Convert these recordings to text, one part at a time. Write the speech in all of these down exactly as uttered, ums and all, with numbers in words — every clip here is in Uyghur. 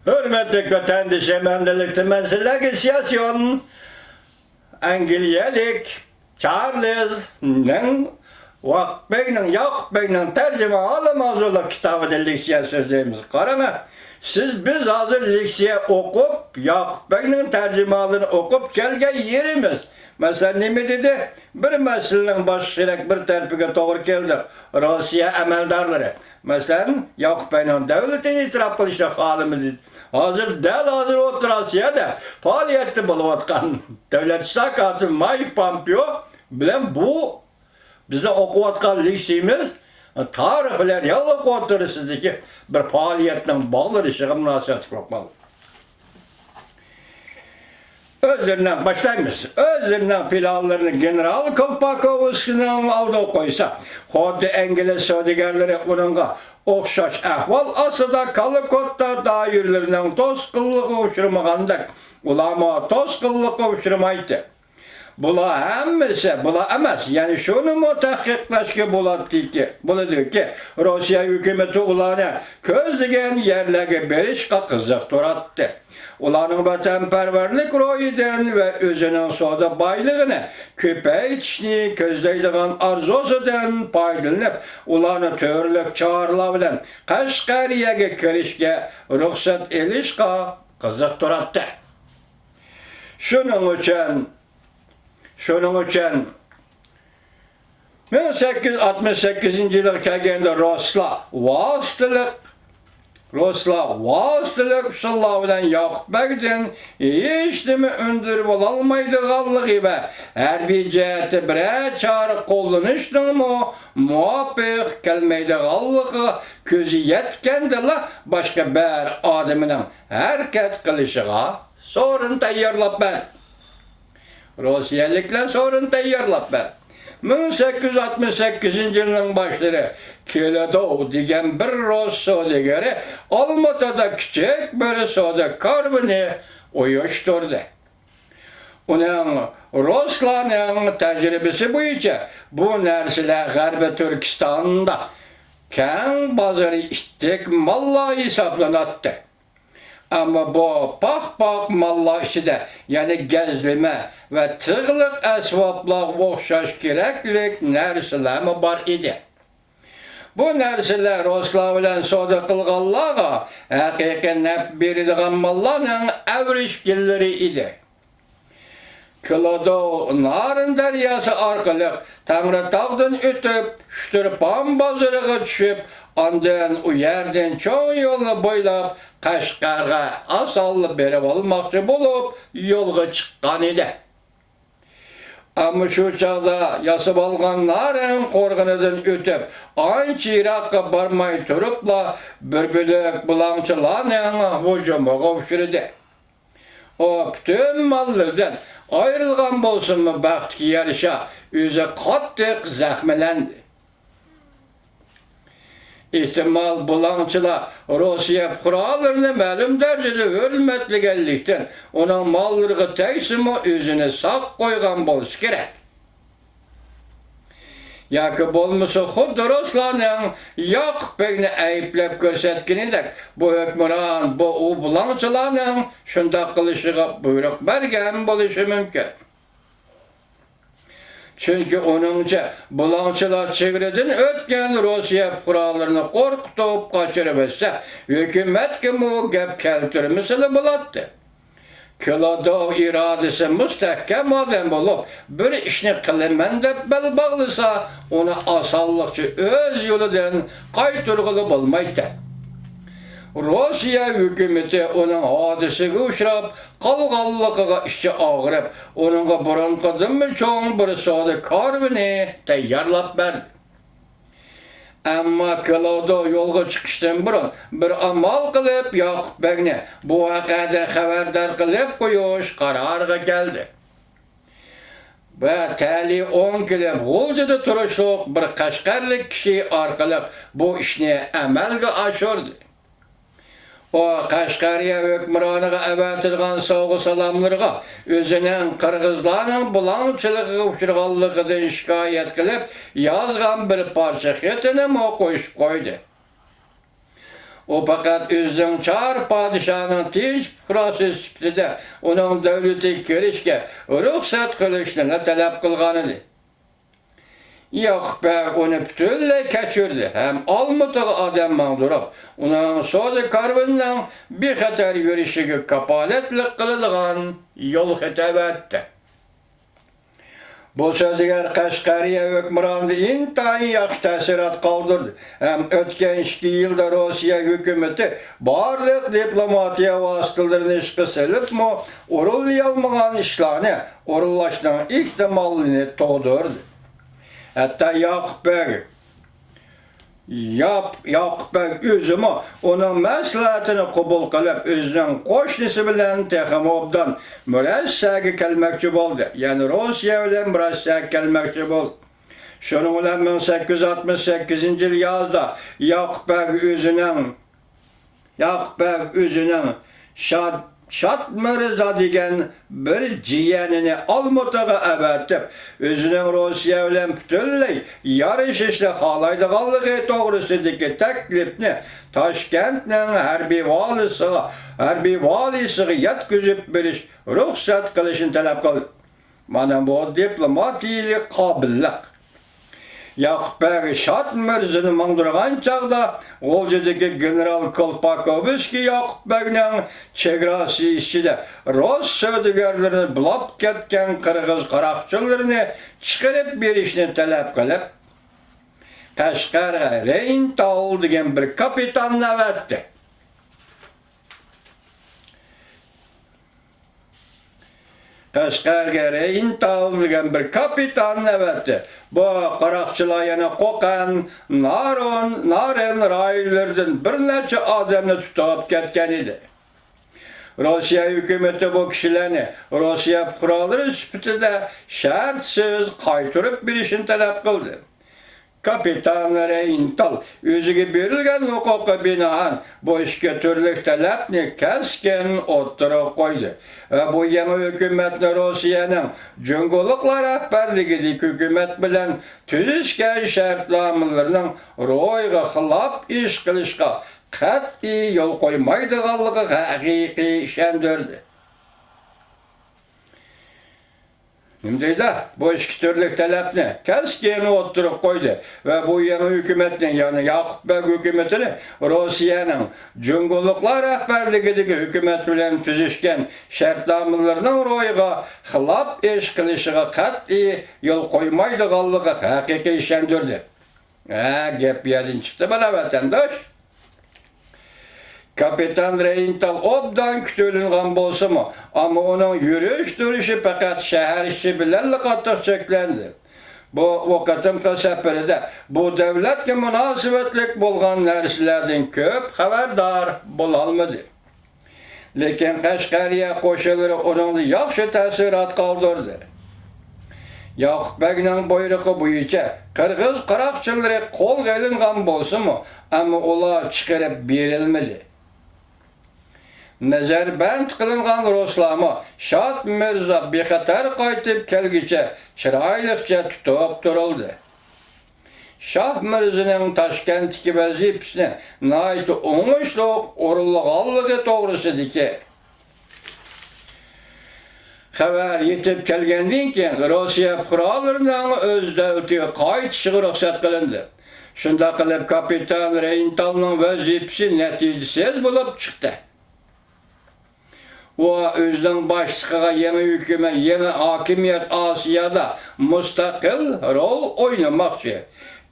ھۆرمەتلىك ۋەتەندىشىم، ئەمدىلىكتە مەن سىلەرگە سىياسىيون ئەنگلىيەلىك چارلىزنىڭ ۋاقىپبەگنىڭ، ياقۇپبەگنىڭ تەرجىمىھالى ماۋزۇلۇق كىتابىدىن لېكسىيە سۆزلەيمىز. قاراڭە، سىز، بىز ھازىر لېكسىيە ئوقۇپ، ياقۇپبەگنىڭ تەرجىمىھالىنى ئوقۇپ كەلگەن يېرىمىز. مەسىلەن، نېمە دېدى؟ بىر مەسىلىنىڭ باشقا شېرەك بىر تەرىپىگە توغرا كەلدى. روسىيە ئەمەلدارلىرى، مەسىلەن، ياقۇپبەگنىڭ دۆلىتىنى ئېتىراپ قىلىشنى خالىمىدى. ھازىر، دەل ھازىر ئوتتۇرا ئاسىيادا پائالىيەتتە بولۇۋاتقان دۆلەت ئىشلار كاتىپى مايك پومپېئو بىلەن بۇ بىزنىڭ ئوقۇۋاتقان لېكسىيىمىز تارىخ بىلەن رېئاللىق ئوتتۇرىسىدىكى بىر پائالىيەتنىڭ باغلىنىشىغا مۇناسىۋەتلىك بولۇپ قالدى. ئۆزلىرىنىڭ، باشلايمىز. ئۆزلىرىنىڭ پىلانلىرىنى گېنېرال كولپاكوۋسكىينىڭ ئالدىغا قويسا، خۇددى ئىنگلىز سودىگەرلىرى ئۇنىڭغا ئوخشاش ئەھۋال ئاستىدا كالكۇتتا دائىرىلىرىنىڭ توسقۇنلۇقىغا ئۇچرىمىغاندەك، ئۇلارمۇ توسقۇنلۇققا ئۇچرىمايتتى. بۇلار ھەممىسى، بۇلار ئەمەس، يەنى شۇنىمۇ تەھقىقلەشكە بولاتتىكى، بولىدۇكى، روسىيە ھۆكۈمىتى ئۇلارنى كۆزلىگەن يەرلەرگە بېرىشقا قىزىقتۇراتتى. ئۇلارنىڭ ۋەتەنپەرۋەرلىك روھىدىن ۋە ئۆزىنىڭ سودا بايلىقىنى كۆپەيتىشنى كۆزلەيدىغان ئارزۇسىدىن پايدىلىنىپ، ئۇلارنى تۈرلۈك چارىلار بىلەن قەشقەرىيەگە كىرىشكە رۇخسەت ئېلىشقا قىزىقتۇراتتى. شۇنىڭ ئۈچۈن، شۇنىڭ ئۈچۈن مىڭ سەككىز يۈز ئاتمىش سەككىزىنچى يىلغا كەلگەندە رۇسلار ۋاسىتىلىق، رۇسلار ۋاسىتىلىق ئۇسۇللار بىلەن ياقۇپ بەگدىن ھېچنېمە ئۈندۈرۈپ بولالمايدىغانلىقى ۋە ھەربىي جەھەتتە بىرەر چارە قوللىنىشنىڭمۇ مۇۋاپىق كەلمەيدىغانلىقىغا كۆزى يەتكەندىلا، باشقا بىر ئادىمىنىڭ ھەرىكەت قىلىشىغا سورۇن تەييارلاپ بەردى. روسىيەلىكلەر سورۇن تەييارلاپ بەردى. مىڭ سەككىز يۈز ئاتمىش سەككىزىنچى يىلنىڭ باشلىرى كلودوۋ دېگەن بىر رۇس سودىگىرى ئالمۇتىدا كىچىك بىر سودا كارۋىنى ئۇيۇشتۇردى. ئۇنىڭ، رۇسلارنىڭ تەجرىبىسى بويىچە، بۇ نەرسىلەر غەربىي تۈركىستاندا كەڭ بازىرى ئىتتىك ماللار ھېسابلىناتتى. ئەمما بۇ پاخ-پاخ ماللار ئىچىدە يەنە گەزلىمە ۋە تىغلىق ئەسۋابلارغا ئوخشاش كېرەكلىك نەرسىلەرمۇ بار ئىدى. بۇ نەرسىلەر رۇسلار بىلەن سودا قىلغانلارغا ھەقىقىي نەپ بېرىدىغان ماللارنىڭ ئەۋرىشكىنلىرى ئىدى. كلودوۋ نارىن دەرياسى ئارقىلىق تەڭرىتاغدىن ئۆتۈپ، ئۇچتۇرپان بازىرىغا چۈشۈپ، ئاندىن ئۇ يەردىن چوڭ يولنى بويلاپ قەشقەرگە ئاسانلا بېرىۋالماقچى بولۇپ يولغا چىققان ئىدى. ئەمما شۇ چاغدا ياسىۋالغان نارىن قورغىنىدىن ئۆتۈپ، ئانچە يىراققا بارماي تۇرۇپلا بىر بۆلەك بۇلاڭچىلارنىڭ ھۇجۇمىغا ئۇچرىدى. ئۇ پۈتۈن ماللىرىدىن ئايرىلغان بولسىمۇ، بەختكە يارىشا ئۆزى قاتتىق زەخىملەندى. ئېھتىمال، بۇلاڭچىلار روسىيە پۇقرالىرىنى مەلۇم دەرىجىدە ھۆرمەتلىگەنلىكتىن، ئۇنىڭ ماللىرىغا تەگسىمۇ ئۆزىنى ساق قويغان بولسا كېرەك. ياكى بولمىسا خۇددى رۇسلارنىڭ ياقۇپ بەگنى ئەيىبلەپ كۆرسەتكىنىدەك، بۇ ھۆكۈمران، بۇ، ئۇ بۇلاڭچىلارنىڭ شۇنداق قىلىشىغا بۇيرۇق بەرگەن بولۇشى مۇمكىن. چۈنكى ئۇنىڭچە، بۇلاڭچىلار چېگرىدىن ئۆتكەن روسىيە پۇقرالىرىنى قورقۇتۇپ قاچۇرۇۋەتسە، ھۆكۈمەتكىمۇ گەپ كەلتۈرمىسىلا بولاتتى. كلودوۋ ئىرادىسى مۇستەھكەم ئادەم بولۇپ، بىر ئىشنى قىلىمەن دەپ بەل باغلىسا، ئۇنى ئاسانلىقچە ئۆز يولىدىن قايتۇرغىلى بولمايتتى. روسىيە ھۆكۈمىتى ئۇنىڭ ھادىسىگە ئۇچراپ قالغانلىقىغا ئىچى ئاغرىپ، ئۇنىڭغا بۇرۇنقىدىنمۇ چوڭ بىر سودا كارۋىنى تەييارلاپ بەردى. ئەمما كلودوۋ يولغا چىقىشتىن بۇرۇن بىر ئامال قىلىپ، ياقۇپ بەگنى بۇ ۋەقەدىن خەۋەردار قىلىپ قويۇش قارارىغا كەلدى ۋە تەلىيى ئوڭ كېلىپ، غۇلجىدا تۇرۇشلۇق بىر قەشقەرلىك كىشى ئارقىلىق بۇ ئىشنى ئەمەلگە ئاشۇردى. ئۇ قەشقەرىيە ھۆكۈمرانىغا ئەۋەتىدىغان سوۋغا-سالاملىرىغا ئۆزىنىڭ قىرغىزلارنىڭ بۇلاڭچىلىقىغا ئۇچرىغانلىقىدىن شىكايەت قىلىپ يازغان بىر پارچە خېتىنىمۇ قوشۇپ قويدى. ئۇ پەقەت ئۆزىنىڭ چار پادىشاھنىڭ تىنچ پۇقراسى سۈپىتىدە ئۇنىڭ دۆلىتىگە كىرىشكە رۇخسەت قىلىشنىلا تەلەپ قىلغانىدى. ياقۇپ بەگ ئۇنى پۈتۈنلەي كەچۈردى ھەم ئالمۇتىغا ئادەم ماڭدۇرۇپ، ئۇنىڭ سودا كارۋىنىنىڭ بىخەتەر يۈرۈشىگە كاپالەتلىك قىلىدىغان يول خېتى ئەۋەتتى. بۇ سودىگەر قەشقەرىيە ھۆكۈمرانىدا ئىنتايىن ياخشى تەسىرات قالدۇردى ھەم ئۆتكەن ئىككى يىلدا روسىيە ھۆكۈمىتى بارلىق دىپلوماتىيە ۋاسىتىلىرىنى ئىشقا سېلىپمۇ، ئورۇنلىيالمىغان ئىشلارنى ئورۇنلاشنىڭ ئېھتىمالىنى تۇغدۇردى. ھەتتا ياقۇپ بەگ، ياپ-، ياقۇپ بەگ ئۆزىمۇ ئۇنىڭ مەسلىھەتىنى قوبۇل قىلىپ، ئۆزىنىڭ قوشنىسى بىلەن تېخىمۇ ئوبدان مۇرەسسەگە كەلمەكچى بولدى. يەنى روسىيە بىلەن مۇرەسسەگە كەلمەكچى بولدى. شۇنىڭ بىلەن مىڭ سەككىز يۈز ئاتمىش سەككىزىنچى يىل يازدا ياقۇپ بەگ ئۆزىنىڭ ياقۇپ بەگ ئۆزىنىڭ شاد-، شاد مىرزا دېگەن بىر جىيەنىنى ئالمۇتىغا ئەۋەتىپ، ئۆزىنىڭ روسىيە بىلەن پۈتۈنلەي يارىشىشنى خالايدىغانلىقى توغرىسىدىكى تەكلىپنى تاشكەنتنىڭ ھەربىي ۋالىسىغا، ھەربىي ۋالىسىغا يەتكۈزۈپ بېرىش رۇخسەت قىلىشنى تەلەپ قىلدى. مانا بۇ دىپلوماتىيىلىك قابىللىق. ياقۇپ بەگ شاد مىرزىنى ماڭدۇرغان چاغدا، غۇلجىدىكى گېنېرال كولپاكوۋسكىي ياقۇپ بەگنىڭ چېگراسى ئىچىدە رۇس سودىگەرلىرىنى بۇلاپ كەتكەن قىرغىز قاراقچىلىرىنى چىقىرىپ بېرىشنى تەلەپ قىلىپ، قەشقەرگە رېينتال دېگەن بىر كاپىتاننى ئەۋەتتى. قەشقەرگە رېينتال دېگەن بىر كاپىتاننى ئەۋەتتى. بۇ قاراقچىلار يەنە قوقەن، نارون، نارىن رايونلىرىدىن بىر نەچچە ئادەمنى تۇتۇپ كەتكەن ئىدى. روسىيە ھۆكۈمىتى بۇ كىشىلەرنى روسىيە پۇقرالىرى سۈپىتىدە شەرتسىز قايتۇرۇپ بېرىشنى تەلەپ قىلدى. كاپىتان رېينتال ئۆزىگە بېرىلگەن ھوقۇققا بىنائەن بۇ ئىككى تۈرلۈك تەلەپنى كەسكىن ئوتتۇرىغا قويدى ۋە بۇ يېڭى ھۆكۈمەتنى روسىيەنىڭ جۇڭگولۇقلار رەھبەرلىكىدىكى ھۆكۈمەت بىلەن تۈزۈشكەن شەرتنامىلىرىنىڭ روھىغا خىلاپ ئىش قىلىشقا قەتئىي يول قويمايدىغانلىقىغا ھەقىقىي ئىشەندۈردى. نېمە دەيدۇ؟ بۇ ئىككى تۈرلۈك تەلەپنى كەسكىن ئوتتۇرىغا قويدى ۋە بۇ يېڭى ھۆكۈمەتنى، يەنى ياقۇپ بەگ ھۆكۈمىتىنى روسىيەنىڭ جۇڭگولۇقلار رەھبەرلىكىدىكى ھۆكۈمەت بىلەن تۈزۈشكەن شەرتنامىلىرىنىڭ روھىغا خىلاپ ئىش قىلىشىغا قەتئىي يول قويمايدىغانلىقىغا ھەقىقىي ئىشەندۈردى. ھە، گەپ بۇ يەردىن چىقتى، بالا ۋەتەنداش. كاپىتان رېينتال ئوبدان كۈتۈۋېلىنغان بولسىمۇ، ئەمما ئۇنىڭ يۈرۈش-تۇرۇشى پەقەت شەھەر ئىچى بىلەنلا قاتتىق چەكلەندى. بۇ، بۇ قېتىمقى سەپىرىدە بۇ دۆلەتكە مۇناسىۋەتلىك بولغان نەرسىلەردىن كۆپ خەۋەردار بولالمىدى. لېكىن قەشقەرىيە قوشۇنلىرى ئۇنىڭدا ياخشى تەسىرات قالدۇردى. ياقۇپ بەگنىڭ بۇيرۇقى بويىچە قىرغىز قاراقچىلىرى قولغا ئېلىنغان بولسىمۇ، ئەمما ئۇلار چىقىرىپ بېرىلمىدى. نەزەربەند قىلىنغان رۇسلارمۇ شاد مىرزا بىخەتەر قايتىپ كەلگۈچە چىرايلىقچە تۇتۇپ تۇرۇلدى. شاھ مىرزىنىڭ تاشكەنتتىكى ۋەزىپىسىنى ناھايىتى ئوڭۇشلۇق ئورۇنلىغانلىقى توغرىسىدىكى خەۋەر يېتىپ كەلگەندىن كېيىن، روسىيە پۇقرالىرىنىڭ ئۆز دۆلىتىگە قايتىشىغا رۇخسەت قىلىندى. شۇنداق قىلىپ، كاپىتان رېينتالنىڭ ۋەزىپىسى نەتىجىسىز بولۇپ چىقتى. ئۇ ئۆزىنىڭ باشلىقىغا يېڭى ھۆكۈمەت، يېڭى ھاكىمىيەت ئاسىيادا مۇستەقىل رول ئوينىماقچى،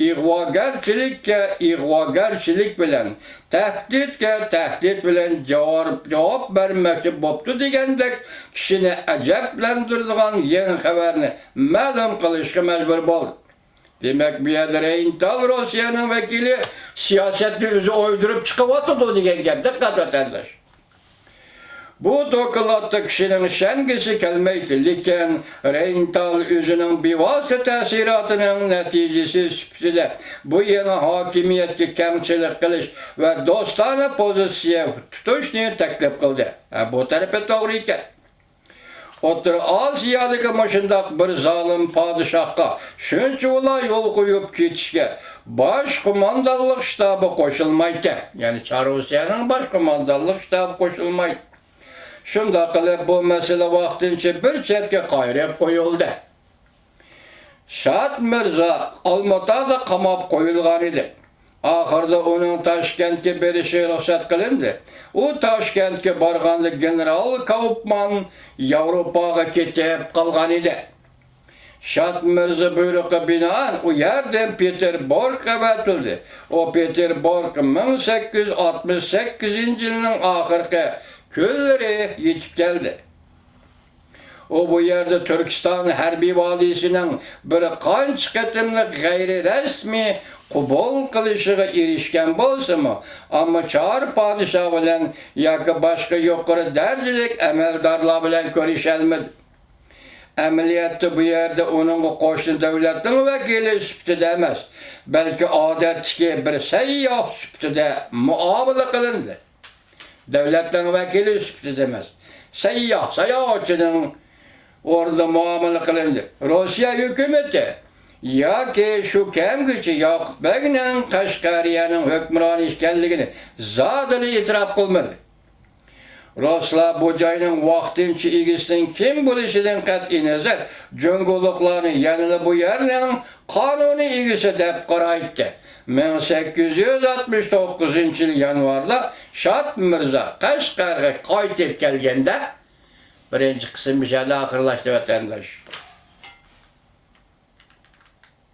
ئىغۋاگەرچىلىككە ئىغۋاگەرچىلىك بىلەن، تەھدىتكە تەھدىت بىلەن جاۋاب، جاۋاب بەرمەكچى بوپتۇ دېگەندەك كىشىنى ئەجەبلەندۈرىدىغان يېڭى خەۋەرنى مەلۇم قىلىشقا مەجبۇر بولدى. دېمەك، بۇ يەردە رېينتال روسىيەنىڭ ۋەكىلى سىياسەتنى ئۆزى ئويدۇرۇپ چىقىۋاتىدۇ دېگەن گەپ، دىققەت ۋەتەنداش. بۇ دوكلاتتا كىشىنىڭ ئىشەنگۈسى كەلمەيتتى، لېكىن رېينتال ئۆزىنىڭ بىۋاسىتە تەسىراتىنىڭ نەتىجىسى سۈپىتىدە بۇ يېڭى ھاكىمىيەتكە كەڭچىلىك قىلىش ۋە دوستانە پوزىتسىيە تۇتۇشنى تەكلىپ قىلدى. ھە، بۇ تەرىپى توغرا ئىكەن. ئوتتۇرا ئاسىيادىكى مۇشۇنداق بىر زالىم پادىشاھقا شۇنچىۋالا يول قويۇپ كېتىشكە باش قوماندانلىق شتابى قوشۇلمايتتى. يەنى چاررۇسىيەنىڭ باش قوماندانلىق شتابى قوشۇلمايتتى. شۇنداق قىلىپ، بۇ مەسىلە ۋاقتىنچە بىر چەتكە قايرىپ قويۇلدى. شاد مىرزا ئالمۇتادا قاماپ قويۇلغان ئىدى. ئاخىرىدا ئۇنىڭ تاشكەنتكە بېرىشى رۇخسەت قىلىندى. ئۇ تاشكەنتكە بارغاندا گېنېرال كاۇپمان ياۋروپاغا كېتىپ قالغان ئىدى. شاد مىرزا بۇيرۇقى بىنائەن ئۇ يەردىن پېتېربۇرگقا ئەۋەتىلدى. ئۇ پېتېربۇرگ مىڭ سەككىز يۈز ئاتمىش سەككىزىنچى يىلنىڭ ئاخىرقى كۈنلىرى يېتىپ كەلدى. ئۇ بۇ يەردە تۈركىستان ھەربىي ۋالىيسىنىڭ بىر قانچە قېتىملىق غەيرىي رەسمىي قوبۇل قىلىشىغا ئېرىشكەن بولسىمۇ، ئەمما چار پادىشاھ بىلەن ياكى باشقا يۇقىرى دەرىجىلىك ئەمەلدارلار بىلەن كۆرۈشەلمىدى. ئەمەلىيەتتە بۇ يەردە ئۇنىڭغا قوشنا دۆلەتنىڭ ۋەكىلى سۈپىتىدە ئەمەس، بەلكى ئادەتتىكى بىر سەيياھ سۈپىتىدە مۇئامىلە قىلىندى. دۆلەتنىڭ ۋەكىلى سۈپىتىدە ئەمەس، سەيياھ، ساياھەتچىنىڭ ئورنىدا مۇئامىلە قىلىندى. روسىيە ھۆكۈمىتى ياكى شۇ كەمگىچە ياقۇپ بەگنىڭ قەشقەرىيەنىڭ ھۆكۈمرانى ئىكەنلىكىنى زادىلا ئېتىراپ قىلمىدى. رۇسلار بۇ جاينىڭ ۋاقتىنچە ئىگىسىنىڭ كىم بولۇشىدىن قەتئىينەزەر، جۇڭگولۇقلارنى يەنىلا بۇ يەرنىڭ قانۇنىي ئىگىسى دەپ قارايتتى. مىڭ سەككىز يۈز ئاتمىش توققۇزىنچى يىل يانۋاردا شاد مىرزا قەشقەرگە قايتىپ كەلگەندە، بىرىنچى قىسىم مۇشۇ يەردە ئاخىرلاشتى، ۋەتەنداش.